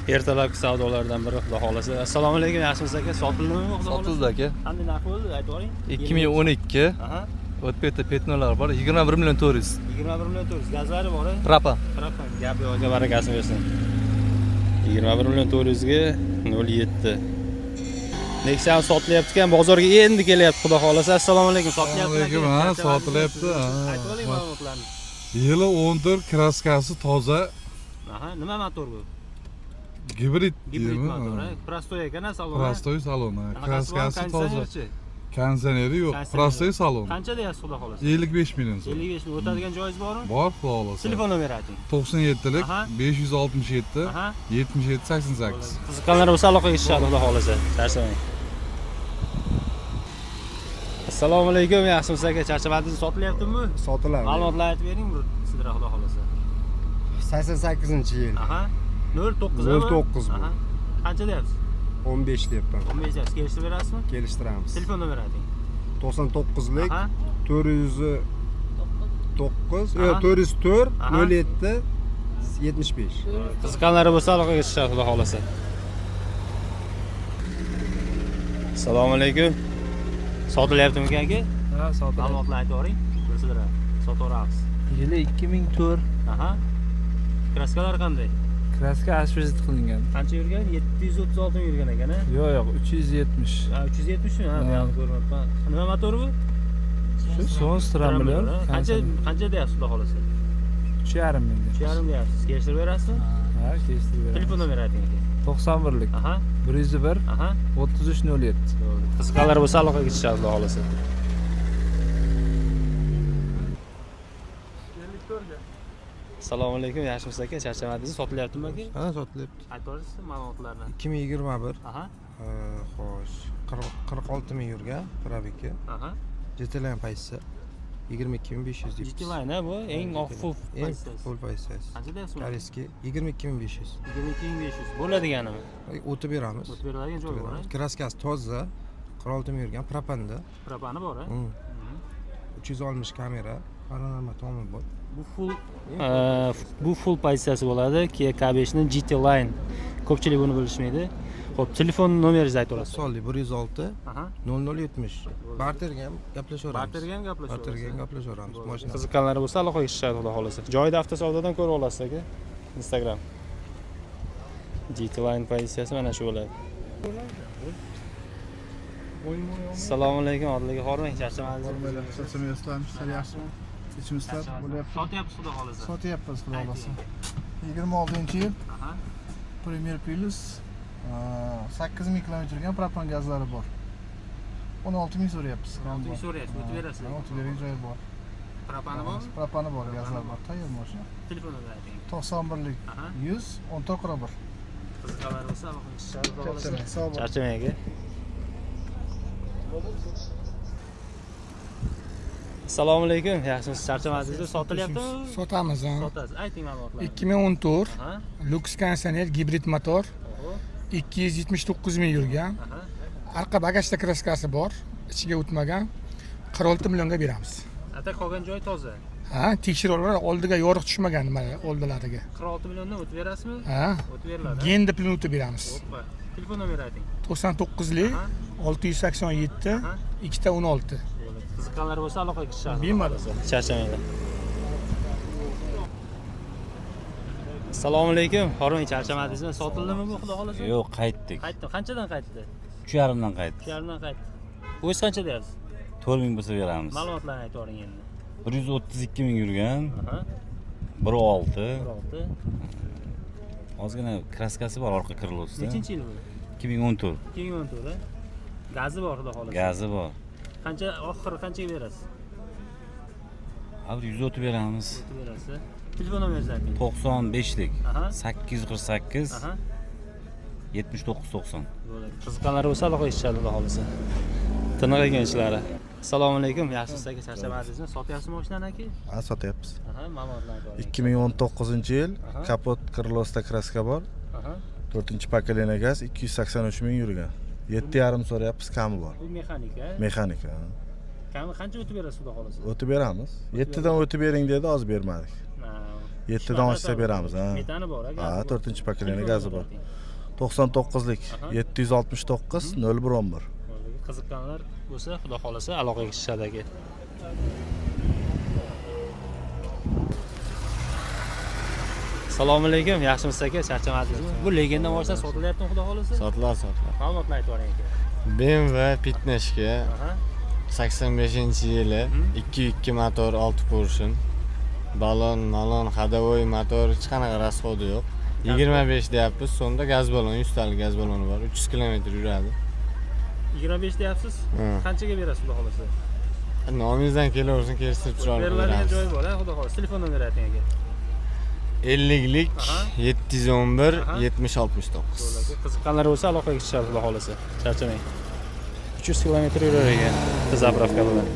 Ertalabki savdolardan biri, xudo xohlasa. Assalomu alaykum, yaxshimisiz aka? Sotildimi, xudo xohlasa? Sotildi aka. Qanday narx bo'ldi, aytib yuboring. 2012. Aha. O'tib пятно lar bor. 21 million 400. 21 million 400. Gazlari bor, a? Propan. Propan. Gap yo'q aka, barakasini bersin. 21 million 400 ga 07. Nexia ham sotilyapti ekan, bozorga endi kelyapti, xudo xohlasa. Assalomu alaykum, sotilyapti. Assalomu alaykum, ha, sotilyapti, ha. Aytib oling ma'lumotlarni. Yili 14, краска si toza, Aha, nima motor bu? Gibrid Gibrid deymi? motor, ha? Простой ekan, ha, salon. Простой salon, ha. Краска si toza. Konditsionerchi? Konditsioneri yo'q, Konditsioner простой yo'q. Salon. Qancha deyapsiz, xudo xohlasa? 55 million so'm. 55 ming o'tadigan joyingiz bormi? Bor, xudo xohlasa. Telefon nomeri ayting. 97lik Aha. 567 Aha. 77 88. Qiziqqanlar bo'lsa aloqaga chiqishadi, xudo xohlasa. Charchamang. Assalomu alaykum, yaxshimisiz aka? Charchamadingiz, sotilyaptimi? Sotiladi. Ma'lumotlar aytib bering bir sidra, xudo xohlasa. 88-yil. Aha. 09 09 bu. Aha. Qancha deyapsiz? 15 deyapman. 15 deyapsiz. Kelishtirib berasizmi? Kelishtiramiz. Telefon nomeri ayting. 99lik Aha. 409, Aha. yo'q, 404 Aha. 07 75. Qiziqqanlari bo'lsa aloqaga chiqishadi, xudo xohlasa. Assalomu alaykum. Sotilyaptimi aka? Ha, sotiladi. Ma'lumotlar aytib yuboring. Bir sidra sotaveramiz. Yili 2004. Aha. Краска lar qanday? Краска освежить qilingan. Qancha yurgan? 736 ming yurgan ekan, a? Yo'q, 370. Ha, 370 mi? Ha, bu Ha. yoqni ko'rmabman. Nima motori bu? Shu Sons Trambler. Qancha deyapsiz, xudo xohlasa? 3,5 ming. 3,5 deyapsiz. Kelishtirib berasizmi? Ha, kelishtirib beramiz. Telefon nomeri ayting aka. 91lik. Aha. 101 Aha. 3307. Qiziqqanlar bo'lsa aloqaga chiqishadi, xudo xohlasa. Assalomu alaykum, yaxshimisiz aka? Charchamadingizmi? Sotilyaptimi aka? Ha, sotilyapti. Aytib yuborasiz ma'lumotlarni. 2021. Aha. Xo'sh, 46 ming yurgan пробег i. Aha. GT Line pozitsiyasi 22 500 deyapmiz. GT Line, ha, bu eng full Eng pozitsiyasi. full pozitsiyasi. Qancha deyapsiz? Koreyskiy 22 500. 22 500. Bo'ladiganimi? O'tib beramiz. O'tib beradigan joy O'tib bor, beramiz. a? Краска si toza, 46 ming yurgan, propanda. Propani bor, a? 360 kamera, panorama tomi bor. Bu full pozitsiyasi bo'ladi. Kia K5 ni GT Line. Ko'pchilik buni bilishmaydi. Xo'p, telefon nomeringizni aytib olasiz. Sonli 106 Aha. 0070. Barterga ham gaplashaveramiz. Barterga ham gaplashaveramiz. Barterga ham gaplashaveramiz. Mashina. Qiziqqanlari bo'lsa aloqaga chiqishadi, xudo xohlasa. Joyida avtosavdodan ko'rib olasiz aka. Instagram. GT Line pozitsiyasi mana shu bo'ladi. Assalomu alaykum, Odil aka, hormang, charchamadingizmi? Charchamayapsizlarmi? Ishlar yaxshimi? Ichimizlar bo'lyapti. Sotyapsiz, xudo xohlasa. Sotyapmiz, xudo xohlasa. 26-yil. Aha. Premier Plus, 8000 kilometr yurgan, propan gazlari bor. 16 ming so'rayapmiz. 16 ming so'rayapsiz, o'tib berasiz. O'tib bergan joyi bor. Propani bormi? Propani bor, gazlar bor. Tayyor mashina. Telefon nomeri ayting. 91lik Aha. 100 14 41. Qiziqqanlar bo'lsa aloqaga chiqishadi, xudo xohlasa. Charchamang, sog' bo'ling. Charchamang aka. Assalomu alaykum. Yaxshimisiz? Charchamadingizmi? Sotilyaptimi? Sotamiz, ha. Sotasiz. Ayting ma'lumotlarni. 2014 Aha. Lux konditsioner, gibrid motor, Oho. 279 ming yurgan. Aha. Orqa bagajda краска si bor, ichiga o'tmagan. 46 millionga beramiz. Ata, qolgan joyi toza. Ha, tekshirib oladilar, oldiga yorug' tushmagan nima oldilariga. 46 milliondan o'tib berasizmi? Ha. O'tib beriladi. Genda pulini o'tib beramiz. Hoppa. Telefon nomeri ayting. 99lik Aha. 687 Aha. 2 16. Qiziqqanlar bo'lsa aloqaga chiqishadi. Bemalol. Charchamanglar. Assalomu alaykum. Hormang, charchamadingizmi? Sotildimi bu, xudo xohlasa? Yo'q, qaytdik. Qaytdi. Qanchadan qaytdi? 3,5dan qaytdik. 3,5dan qaytdi. O'zi qancha deyapsiz? 4 ming bo'lsa beramiz. Ma'lumotlarni aytib yuboring endi. 132 ming yurgan, Aha. 1.6. 1.6. Ozgina краска si bor orqa крыло sida. Nechinchi yil bu? 2014. 2014, a? Gazi bor, xudo xohlasa. Gazi bor. Qancha, oxiri qanchaga berasiz? Ha, bir 100 o'tib beramiz. O'tib berasiz. Telefon nomeringizni ayting. 95lik Aha. 848 Aha. 79 90. Bo'ladi. Qiziqqanlar bo'lsa aloqaga chiqishadi, xudo xohlasa. Tiniq ekan ishlari. Assalomu alaykum. Yaxshimisiz aka, charchamadingizmi? Sotyapsizmi mashinani aka? Ha, sotyapmiz. Aha, ma'lumotlarni aytib yuboring. 2019-yil, Aha. kapot крыло sida краска bor. Aha. 4 поколение gaz, 283 ming yurgan. 7,5 so'rayapmiz, kami bor. Bu mexanika. Mexanika. Ha. Kami qancha o'tib berasiz, xudo xohlasa? O'tib beramiz. 7 dan o'tib bering dedi, hozir bermadik. Ha, 7 dan oshsa beramiz, ha. Metani bor, Ha, to'rtinchi поколение, gazi bor. 99lik, 769 01 11. Qiziqqanlar bo'lsa, xudo xohlasa, aloqaga chiqishadi aka. Assalomu alaykum, yaxshimisiz aka? Charchamadingizmi? Bu Legenda mashinasi sotilyaptimi, xudo xohlasa? Sotiladi, sotiladi. Ma'lumotni aytib yuboring aka. BMW пятнашка, 85-yili, 2.2 motor, 6 поршень. Balon, malon, ходовой motor, hech qanaqa расход i yo'q. 25 deyapmiz, so'mda gaz balon, 100 talik gaz baloni bor, 300 kilometr yuradi. 25 deyapsiz? Ha. Qanchaga berasiz, xudo xohlasa? Nomingizdan kelaversin, kelishtirib chiroyli qilib Beriladigan beramiz. joyi bor, ha, xudo xohlasa. Telefon nomeri ayting aka. 50lik 711 70 69. Qiziqqanlar bo'lsa, aloqaga chiqishadi, xudo xohlasa. Charchamang. 300 kilometr yurar ekan заправка bilan.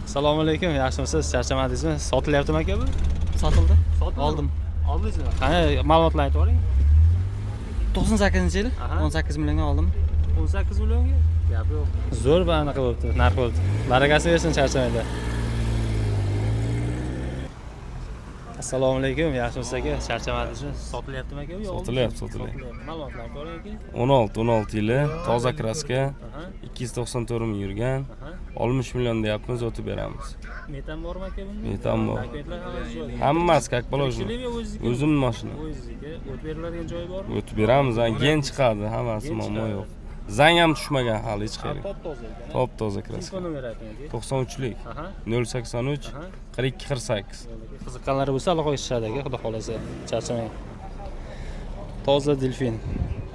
Assalomu alaykum, yaxshimisiz? Charchamadingizmi? Sotilyaptimi aka bu? Sotildi. Sotildi. Oldim. Oldingizmi? Qani, ma'lumotlarni aytib yuboring. 98-yil. 18 millionga oldim. 18 millionga? Gap yo'q. Zo'r va anaqa bo'libdi, narx bo'libdi. Barakasini bersin, charchamanglar. Assalomu alaykum, yaxshimisiz aka? Charchamadingizmi? Sotilyaptimi aka? Yo'q. Sotilyapti, sotilyapti. Ma'lumotlarni aytib yuboring aka. 16 yili, toza краска, 294 ming yurgan. 60 million deyapmiz, o'tib beramiz. Metan bormi aka bunda? Metan bor. Dokumentlar hammasi joyida. Hammasi как положено. Tirikchilikmi, o'zizniki? O'zimni mashina. O'zingizniki. O't beriladigan joyi bormi? O'tib beramiz, ha, gen chiqadi, hammasi, Gen muammo chiqadi. yo'q. Zang ham tushmagan hali hech qayerga. Top toza ekan. Top toza краска. Telefon nomeri ayting aka. 93lik 083 42 48. Qiziqqanlar bo'lsa, aloqaga chiqishadi aka, xudo xohlasa. Charchamang. Toza Delfin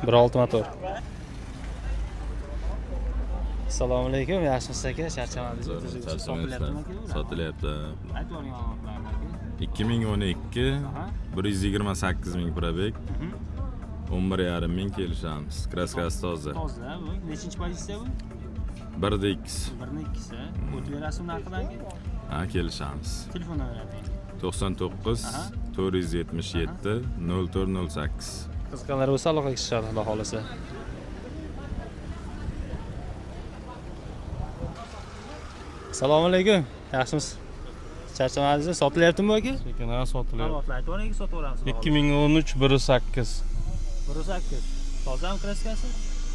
1.6 motor. Assalomu alaykum, yaxshimisiz aka? Charchamadingizmi? Sotilyaptimi aka? Sotilyapti. Aytib yuboring ma'lumotlarni aka. 2012, 128 ming пробег, 11,5 ming kelishamiz. Краска si toza. Toza bu. Nechinchi pozitsiya bu? Birda ikkisi. Birni ikkisi. O'tib berasizmi narxidan aka? Ha, kelishamiz. Telefon nomeri ayting. 99 477 04 08. Qiziqqanlar bo'lsa, aloqaga chiqishadi, xudo xohlasa. Assalomu alaykum. Yaxshimisiz? Charchamadingizmi? Sotilyaptimi bu aka? Sekin, ha, sotilyapti. Ma'lumotlar aytib yuboring, sotib yuboramiz. 2013, 1.8. 1.8. Tozami краска si?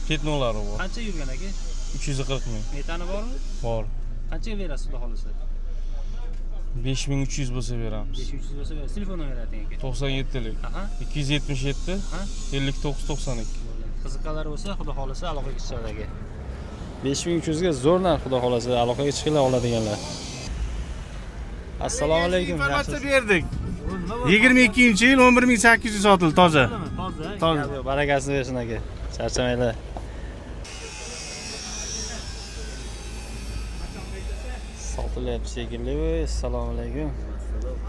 Пятно lari bor. Qancha yurgan aka? 340 ming. Metani bormi? Bor. Qanchaga berasiz, xudo xohlasa? 5300 bo'lsa beramiz. 5300 bo'lsa berasiz. Telefon nomeri ayting aka. 97lik 277 59 92. Qiziqqanlar bo'lsa, xudo xohlasa, aloqaga chiqishadi aka. 5300 ga zo'r narx, xudo xohlasa, aloqaga chiqinglar oladiganlar. Assalomu alaykum. Informatsiya berdik. 22-yil, 11 800 sotildi, toza. Toza. Toza. Yo'q, barakasini bersin aka. Charchamanglar. Sotilyapti shekilli. Assalomu alaykum.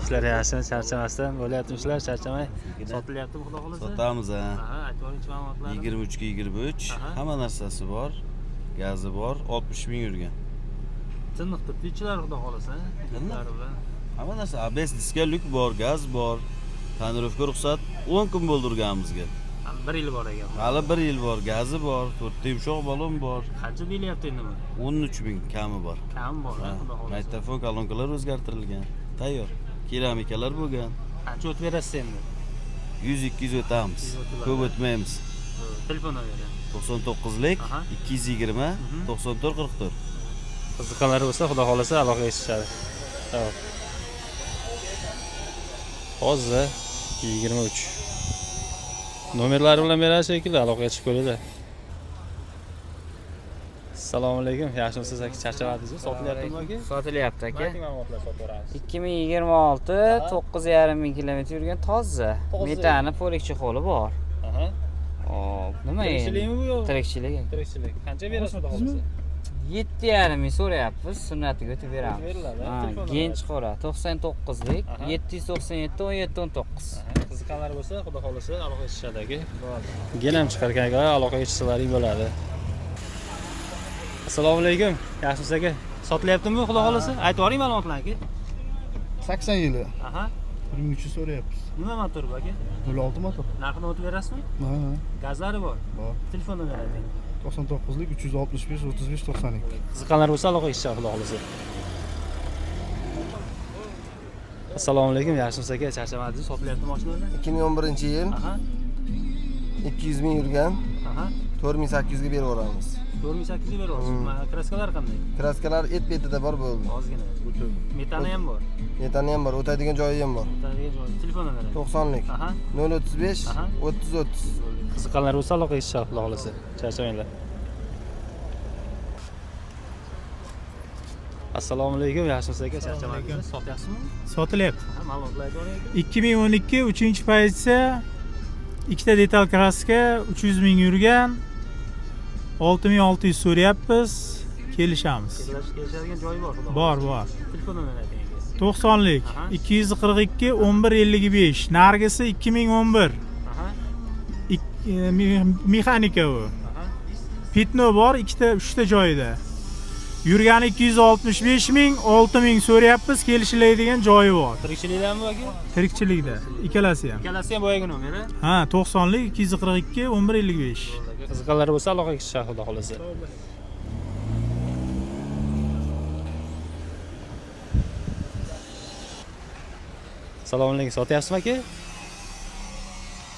Ishlar yaxshimi? Charchamasdan bo'lyaptimi ishlar? Charchamay. Sotilyaptimi, xudo xohlasa? Sotamiz, ha. Aha, aytib yuboringchi ma'lumotlarni. 23 ga 23, hamma narsasi bor. Gazi bor, 60 ming yurgan. Tiniq turibdi ichilari, xudo xohlasa. Tiniq. Bilan. Hamma narsa ABS diska, люк bor, gaz bor. Tonirovka ruxsat 10 kun bo'ldi urganimizga. Bir yil bor ekan. Hali bir yil bor, gazi bor, to'rtta yumshoq balon bor. Qancha deyilyapti endi bu? 13 ming kami bor. Kami bor, ha, xudo xohlasa. Magnitofon, kolonkalar o'zgartirilgan. Tayyor. Keramikalar bo'lgan. Qancha o'tib berasiz endi? 100 200 o'tamiz. 100 o'tiladi. Ko'p o'tmaymiz. Telefon nomeri. 99lik 220 94 44. Qiziqqanlar bo'lsa, xudo xohlasa, aloqaga chiqishadi. Tamom. Hozir 23. Nomerlari bilan beradi shekilli, aloqaga chiqib ko'ringlar. Assalomu alaykum. Yaxshimisiz aka? Charchamadingizmi? Sotilyaptimi aka? Sotilyapti aka. Ayting, ma'lumotlar sotib yuboramiz. 2026, 9,5 ming kilometr yurgan, toza. Toza. Metani полик чехол i bor. Hop, nima endi? Tirikchilikmi bu yo'q? Tirikchilik. Tirikchilik. Qancha berasiz, xudo xohlasa? 7,5 ming so'rayapmiz, sunnatiga o'tib beramiz. Beriladi, Ha, telefon Gench qora, 99lik 797 17 19. Qiziqqanlar bo'lsa, xudo xohlasa, aloqaga chiqishadi aka. Gen ham chiqar ekan aka, aloqaga chiqsalaring bo'ladi. Assalomu alaykum. Yaxshimisiz aka? Sotilyaptimi bu, xudo xohlasa? Aytib yuboring ma'lumotlarni aka. 80 yili. 1300 so'rayapmiz. Nima motor bu aka? 06 motor. Narxini o'tib berasizmi? Ha. Gazlari bor. Bor. Telefon nomeri ayting. 99lik 365 35 92. Qiziqqanlar bo'lsa, aloqaga chiqishadi, xudo xohlasa. Assalomu alaykum, yaxshimisiz aka? Charchamadingiz? Sotilyapti mashinalar? 2011-yil. 200 ming yurgan. 4800 ga berib yuboramiz. 4800 ga berib yuborasiz. Kraskalar qanday? Kraskalar et betida bor bo'ldi. Ozgina. Metani ham bor. Metani ham bor, o'tadigan joyi ham bor. O'tadigan joyi. Telefon nomeri? 90lik. 035 30 30. Qiziqqanlar bo'lsa aloqaga chiqishadi, xudo xolasa. Charchamanglar. Assalomu alaykum, yaxshimisiz aka? Charchamadingizmi? Sotyapsizmi? Sotilyapti. Ma'lumotlar ayting. 2012 3-pozitsiya, ikkita detal kraska, 300 ming yurgan. 6600 so'rayapmiz, kelishamiz. Kelishadigan joyi bor, xudo. Bor, bor. Telefon nomerini ayting aka. 90lik 242 11 55. Nargisi 2011. Mexanika u. Pitno bor, ikkita, uchta joyida. Yurgani 265 ming, 6000 so'rayapmiz, kelishiladigan joyi bor. Tirikchilikdami aka? Tirikchilikda, ikkalasi ham. Ikkalasi ham boyagi nomer, a? Ha, 90lik 242 11 55. Qiziqqanlar bo'lsa aloqaga chiqishadi, xudo xolasa. Assalomu alaykum, sotyapsizmi aka?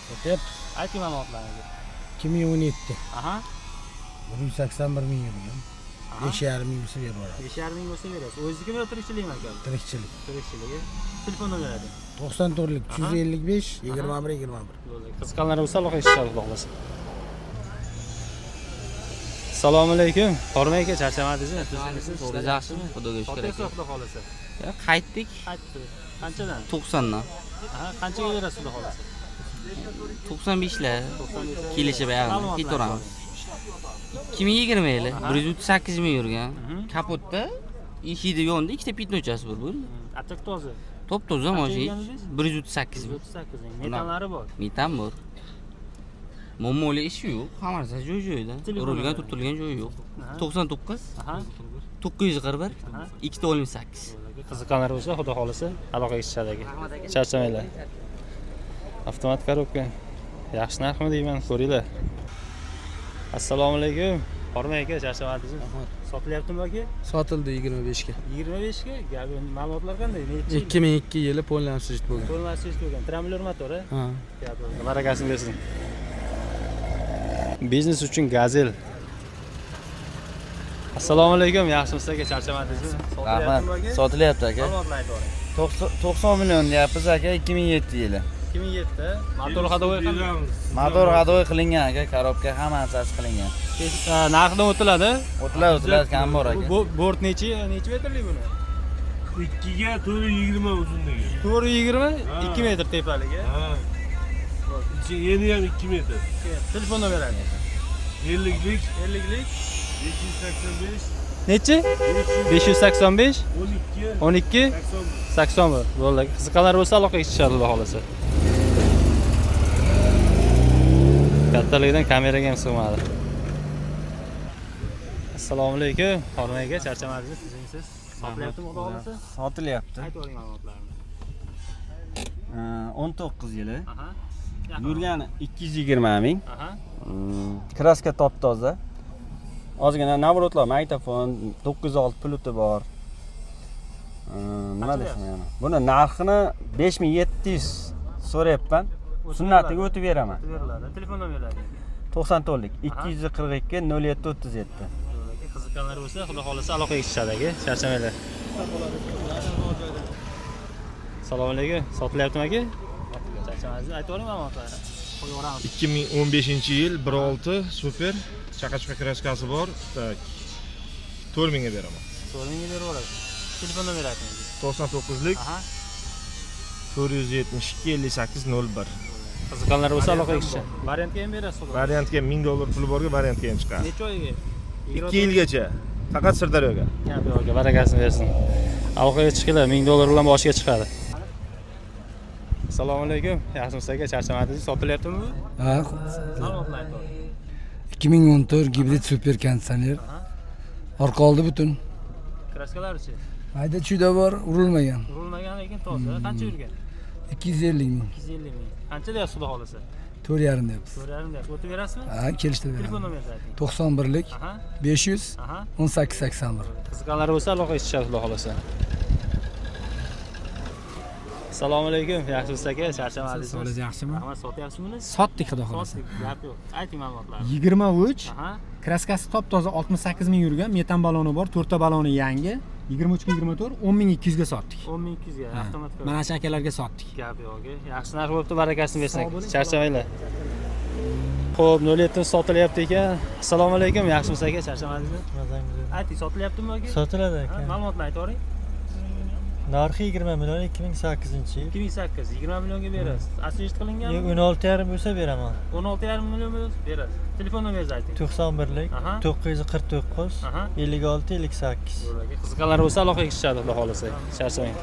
Sotyapmiz. Ayting ma'lumotlarni. 2017. 181 ming yurgan. 5,5 ming bo'lsa berib yuboramiz. 5,5 ming bo'lsa berasiz. O'zingiznikimi yo tirikchilikmi aka? Tirikchilik. Tirikchilik. Telefon nomeri ayting. 94lik 355 21 21. Qiziqqanlar bo'lsa aloqaga chiqishadi, xudo xolasa. Assalomu alaykum. Hormang aka, charchamadingizmi? Yaxshimi? Xudoga shukr aka. Xudo xolasa. Qaytdik. Qaytdi. Qanchadan? 90 dan. Qanchaga berasiz xudo xolasa? 95 lar. Kelishib ayag'ini ketaveramiz. 2020 yili 138 ming yurgan. Kapotda eshikda yonida ikkita pitnochasi bor, bo'ldi. Atak toza. Top-toza mashina. 138 ming. 138 ming. Metanlari bor. Metan bor. Muammoli ishi yo'q, hamma narsa joy-joyida. Urilgan, turtilgan joyi yo'q. 99 941 268. Qiziqqanlar bo'lsa, xudo xolasa aloqaga chiqishadi aka. Charchamanglar. Avtomat korobka. Yaxshi narxmi deyman, ko'ringlar. Assalomu alaykum. Hormang aka, charchamadingizmi? Sotilyaptimi aka? Sotildi 25 ga. 25 ga? Gap, ma'lumotlar qanday? Nechi? 2002 yili polni обслужить bo'lgan. Polni обслужить bo'lgan. Tramblyor motori? Ha. Gap, barakasini bersin. Biznes uchun Gazel. Assalomu alaykum, yaxshimisiz aka, charchamadingizmi? Rahmat. Sotilyapti aka. Ma'lumotlar ayting. 90 million deyapmiz aka, 2007 yili. 2007. Motor ходовой qanday? Motor ходовой qilingan aka, korobka hamma narsasi qilingan. Narxidan o'tiladi? O'tiladi, o'tiladi, kam bor aka. Bu bort nechi metrlik buni? 2 ga 420 uzunligi. 420, 2 metr tepaligi. Ha. Ichi eni ham 2 metr. Telefon nomeri ayting. 50lik 50lik 585 Nechi? 585 12 12 81. Bo'ldi. Qiziqqanlar bo'lsa aloqaga chiqishadi, xudo xolasa. Kattaligidan kameraga ham sig'madi. Assalomu alaykum. Hormang aka, charchamadingizmi? Tuzingsiz? Sotilyaptimi xudo xolasa? Sotilyapti. Aytib oling ma'lumotlarni. 19 yili. Yurgani 220 ming. Kraska top-toza. Ozgina navrotlar, magnitofon, 906 puluti bor. Nima desam yana. Buni narxini 5700 so'rayapman. Sunnatiga o'tib beraman. O'tib beriladi. Telefon nomerlari. 94lik 242 07 37. Qiziqqanlar bo'lsa, xudo xolasa aloqaga chiqishadi aka, charchamanglar. Assalomu alaykum. Sotilyaptimi aka? Charchamadingiz? Aytib oling ma'lumotlarni. Qo'yib yuboramiz. 2015-yil 1.6 super chaqa-chuqa kraskasi bor. Tak. 4000 ga beraman. 4000 ga berib yuborasiz. Telefon nomeri ayting. 99lik 472 58 01. Qiziqqanlar bo'lsa aloqaga chiqishadi. Variantga ham berasiz xudo. Variantga $1000 puli borga variantga ham chiqadi. Necha oyga? 2 yilgacha. Faqat Sirdaryoga. Gap yo'q, barakasini bersin. Aloqaga chiqinglar, $1000 bilan boshiga chiqadi. Assalomu alaykum. Yaxshimisiz aka, charchamadingiz? Sotilyaptimi bu? Ha. Ma'lumotlar ayting. 2014 gibrid super konditsioner. Orqa oldi butun. Kraskalar-chi? Mayda chuyda bor, urilmagan. Urilmagan lekin toza. Qancha yurgan? 250 ming. 250 ming. Qancha deyapsiz xudo xolasa? 4,5 deyapmiz. 4,5 deyapsiz. O'tib berasizmi? Ha, kelishtirib Telefon beraman. nomerini ayting. 91lik 500 18 81. Qiziqqanlar bo'lsa aloqaga chiqishadi xudo xolasa. Assalomu alaykum. Yaxshimisiz aka? Charchamadingizmi? Sog'ligingiz yaxshimi? Rahmat, sotyapsizmi buni? Sotdik, xudo xohlasa. Sotdik, gap yo'q. Ayting ma'lumotlarni. 23 Aha. Kraskasi top toza 68 ming yurgan, metan baloni bor, to'rtta baloni yangi. 23 ga 24 10 200 ga sotdik. 10 200 ga Ha, avtomat. Mana shu akalarga sotdik. Gap yo'q aka. Yaxshi narx bo'libdi, barakasini bersin. Sog' bo'ling. Charchamanglar. Xo'p, 07 sotilyapti ekan. Assalomu alaykum. Yaxshimisiz aka? Charchamadingizmi? Ayting, sotilyaptimi aka? Sotiladi aka. Ha, ma'lumotni aytib yuboring. Narxi 20 million, 2008-yil. 2008, 20 millionga berasiz. Освежить qilinganmi? 16,5 bo'lsa beraman. 16,5 million bo'lsa berasiz. Telefon nomeringizni ayting. 91lik 949 Aha. 56 58. Qiziqqanlar bo'lsa aloqaga chiqishadi, xudo xohlasa. Charchamang.